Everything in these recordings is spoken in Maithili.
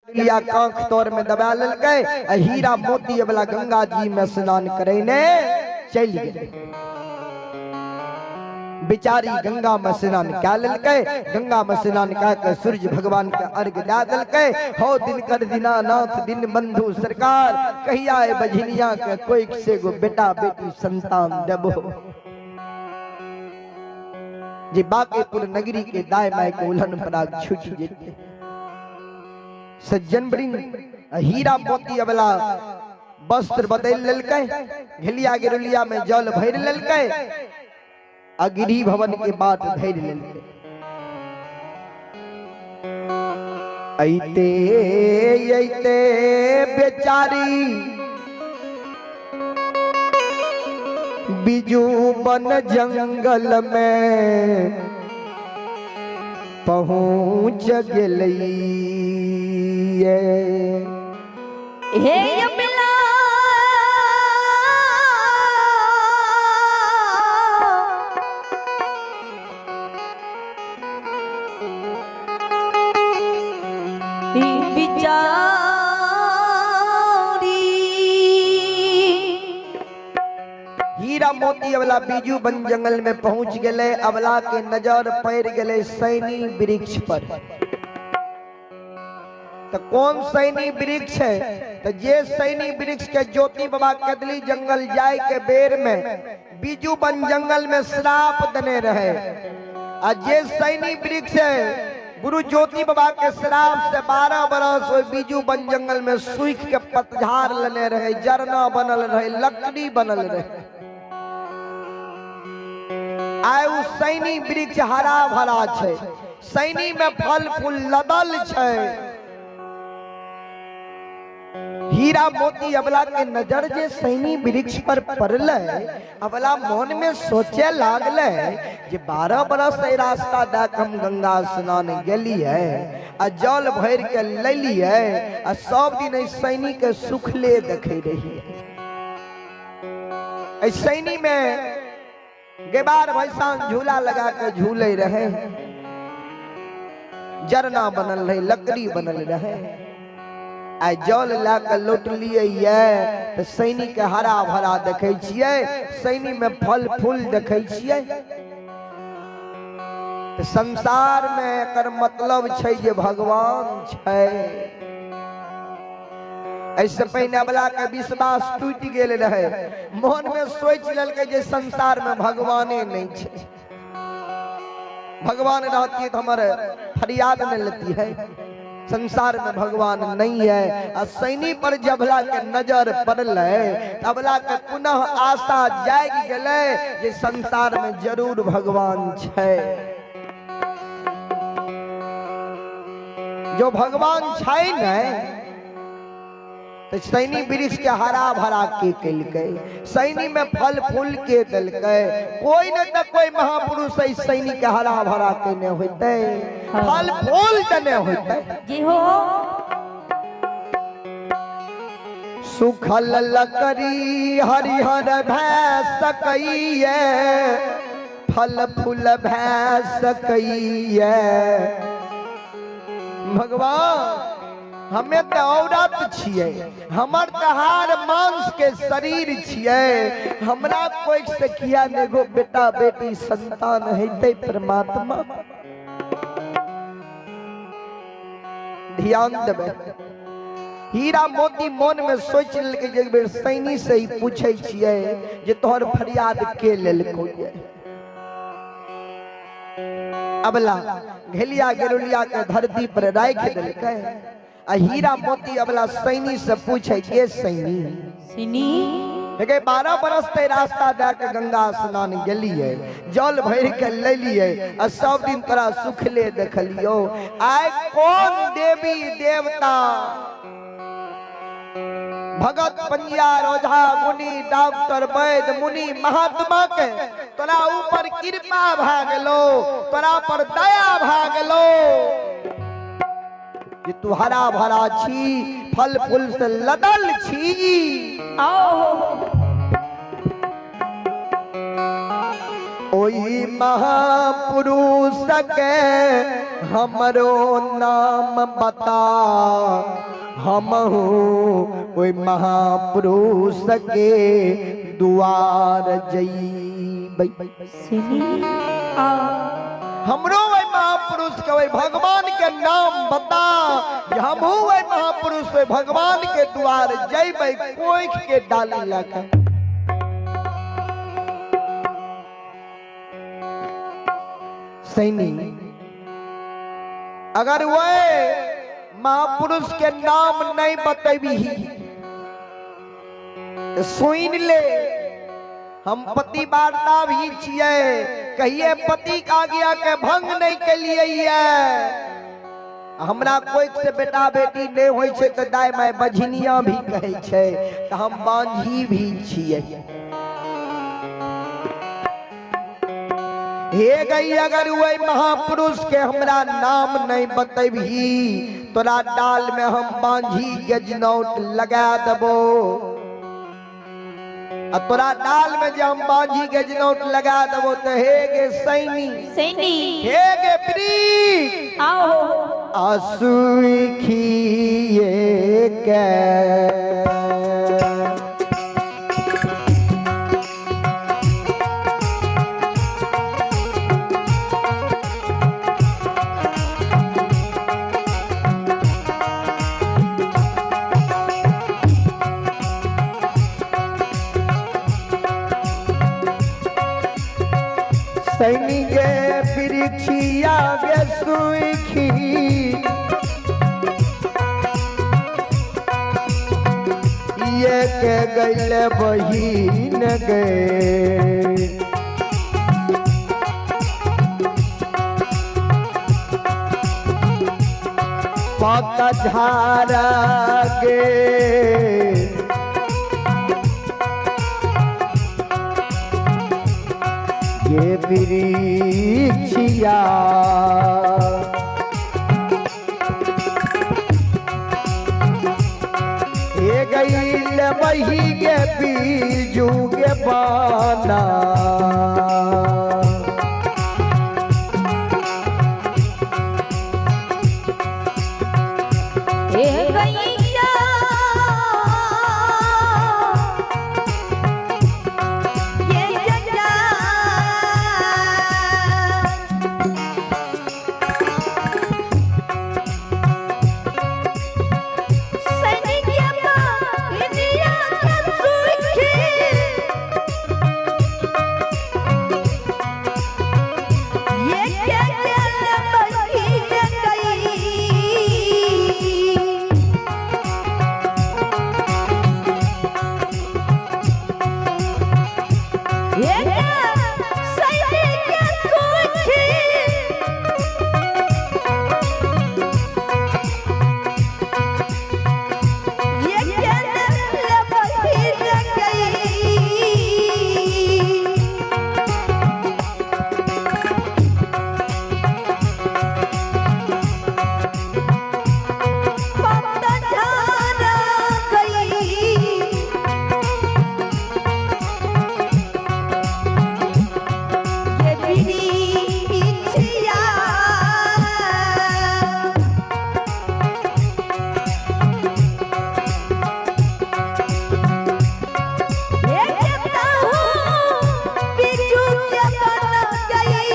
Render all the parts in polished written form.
लिया कांख तोर में दबा लेलकै आ हीरा मोती वाला गंगा जी में स्नान करेने चलि गेलै। बिचारी गंगा में स्नान कै लेलकै। गंगा में स्नान कै के सूर्य भगवान के अर्घ दे देलकै। हो दिनकर दीनानाथ दिन बंधु सरकार, कहिया ए बझनिया के कोई से गो बेटा बेटी संतान देबो जे बांकेपुर नगरी के दाय my के उल्हन पराग छूट जेते। सज्जन वृंद हीरा मोती वाला वस्त्र बदल लेलकै, घेलिया गिरुलिया में जल भर लेलकै आ गिरी भवन के बाट धरि लेलकै। ऐते ऐते बेचारी बिजू बन जंगल में पहुँच गेलै। हे यमला बिचारी हीरा मोती अबला बीजू बन जंगल में पहुंच गए। अबला के नजर पड़ गए सैनी वृक्ष पर। तो कौन सैनी वृक्ष है? तो जे सैनी वृक्ष के ज्योति बाबा कदली जंगल जाए के बेर में बीजू बन जंगल में श्राप देने रहे। आ जे सैनी वृक्ष है गुरु ज्योति बाबा के श्राप से 12 बरस ओहि बीजू बन जंगल में सूख के पतझार लेने रहे, जरना बनल रहे, लकड़ी बनल रहे। आय उ सैनी वृक्ष हरा भरा छै, सैनी में फल फूल लदल छै। हीरा मोती अबला के नजर जे सैनी वृक्ष पर पड़लै, अबला मन में सोचे लागलै जे 12 बरस एहि रास्ता दऽ के हम गंगा स्नान गेलियै आ जल भरि के लेलियै आ सब दिन एहि सैनी के सुखले देखै रहियै। एहि सैनी में गेबार भैसान झूला लगा के झूले रहे, जरना बनल रहे, लकड़ी बनल रहे। आ जल ला के लौटलियै ये तो सैनी के हरा भरा देखै छियै, सैनी में फल फूल देखै छियै। तो संसार में एकर मतलब छै जे भगवान छै। ऐसे पहिने अबला के विश्वास टूटि गेल रहे, मन में सोचि लेलकै जे संसार में भगवाने नहीं छै, भगवान रहती तो हमर फरियाद नहीं लेती है, संसार में भगवान नहीं है। आ सैनी पर जबला के नजर पड़लै अबला के पुनः आशा जागि गेलै जे संसार में जरूर भगवान छै। जो भगवान छै ने तो सैनी वृक्ष के हरा भरा के केलकै, सैनी में फल फूल के देलकै। कोई न तो कोई महापुरुष एहि सैनी के हरा भरा केने होइतै, फल फूल देने होइतै। जी हो। सुखल लकड़ी हरिहर भै सकैये, फल फूल भै सकैये। भगवान हमें तो औरत छियै, हमर तो हार मांस के शरीर छियै, हमरा कोई से किया नेगो बेटा बेटी संतान हेतै परमात्मा। ध्यान देबै। हीरा मोती मन में सोच लेलकै जे एक बेर सैनी से ही पूछै छियै जे तोहर फरियाद के लेलको ये। अबला घेलिया गेरुलिया के धरती पर राखि देलकै आ हीरा मोती अबला सैनी से पूछे के सैनी सैनी देखे 12 बरस ते रास्ता दे के गंगा स्नान गेलियै, जल भरि के लेलियै आ सब दिन तोरा सुखले देखलियो। आइ कौन देवी देवता भगत पंजियार ओझा मुनि डॉक्टर वैद्य मुनि महात्मा के तोरा ऊपर कृपा भए गेलो, तोरा पर दया भए गेलो जे तू हरा भरा छी, फल फूल से लदल छी। ओहि महापुरुष के हमरो नाम बता, हमहू ओहि महापुरुष के दुआर जइबै। सैनी आओ। हमरो वही महापुरुष के वही भगवान के नाम बता, हमहू वही महापुरुष वही भगवान के द्वार जइबै कोख के डाली लगा। सैनी अगर वह महापुरुष के नाम नहीं बतेबी तो सुन ले, हम पति वार्ता भी छिए, कहिए पति का आज्ञा के भंग नहीं के लिए। हमरा कोई से बेटा बेटी नहीं होय छै तो दाय my बझनिया भी कहै छै, तो हम बांझी भी छिए। हे गई अगर वही महापुरुष के हमरा नाम नहीं बतेबी तोरा डाल में हम बांझी गजनौट लगा देबो, आ तोरा डाल में जे हम बांझी गजनौट लगा देबो तो हे गे सैनी, सैनी हे गे प्रीत आओ असुखिए के सैनी गे वृक्षिया गे सुखी ये के गैल बहिन गे। पत झारा गे ये वृक्षिया हे गईल बही के बीजू के बाना। हे गैया ये जजा सैनी के बहिनिया के सुखी ये के गल बहिन गई। ये सैनी के सुखी ये के गल बहिन गई। पत झारा गई ये बिरिछिया ये कहता हूँ बिजू के बन गई।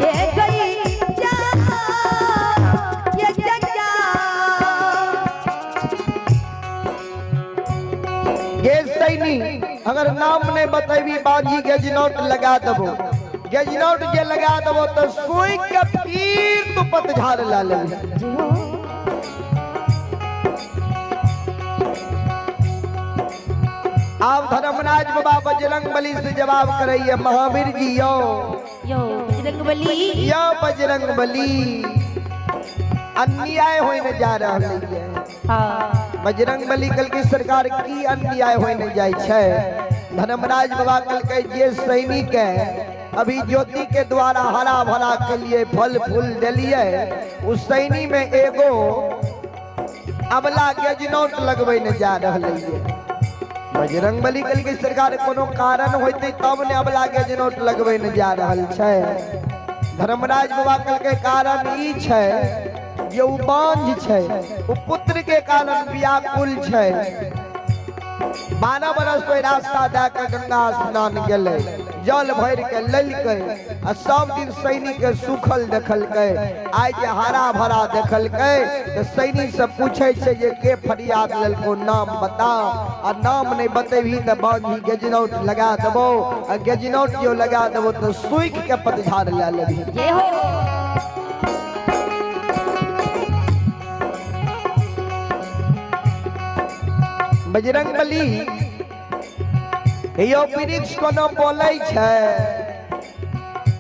ये गई जा ये जजा गे सैनी अगर नाम नहीं बतेबी बाजी गजनौट लगा देबो, गजनौट जे लगा देबो तो सुई के फिर तू पतझाड़ ला ले। आप धर्मराज बाबा बजरंग बली से जवाब करैये महावीर जी यो यो बजरंग बली यो बजरंग बली अन्याय होने जा रहा है। हाँ बजरंग बली कल की सरकार की अन्याय होने जाय छै। धर्मराज बाबा कल के जे सैनिक है अभी ज्योति के द्वारा हरा भरा के लिए फल फूल दिलिए, उस सैनी में एगो अबला गजनौट लगबे ने जा रहा है। बजरंगबली कहलकै सरकार कोनो कारण होइतै तब ने अबला के जनौट लगबै ने जा रहल छै। धर्मराज बाबा कहलकै कारण ई छै जे उ बांझ छै, उ पुत्र के कारण व्याकुल छै। 12 बरस ओहि रास्ता दए के गंगा स्नान गेलै, जल भरि के लेलकै आ सब दिन सैनिक के सूखल देखलकै। आइ जे हरा भरा देखलकै तऽ सैनिक से पूछै छै जे के फरियाद लेलको, नाम बता। आ नाम नहि बतेबही तऽ बांझी गेजनौट लगा देबो, आ गेजनौट जो लगा देबो तऽ सूखि के पतझाड़ लए लेबही। जय हो। बजरंगबली यो वृक्ष कोनो बोलै छै?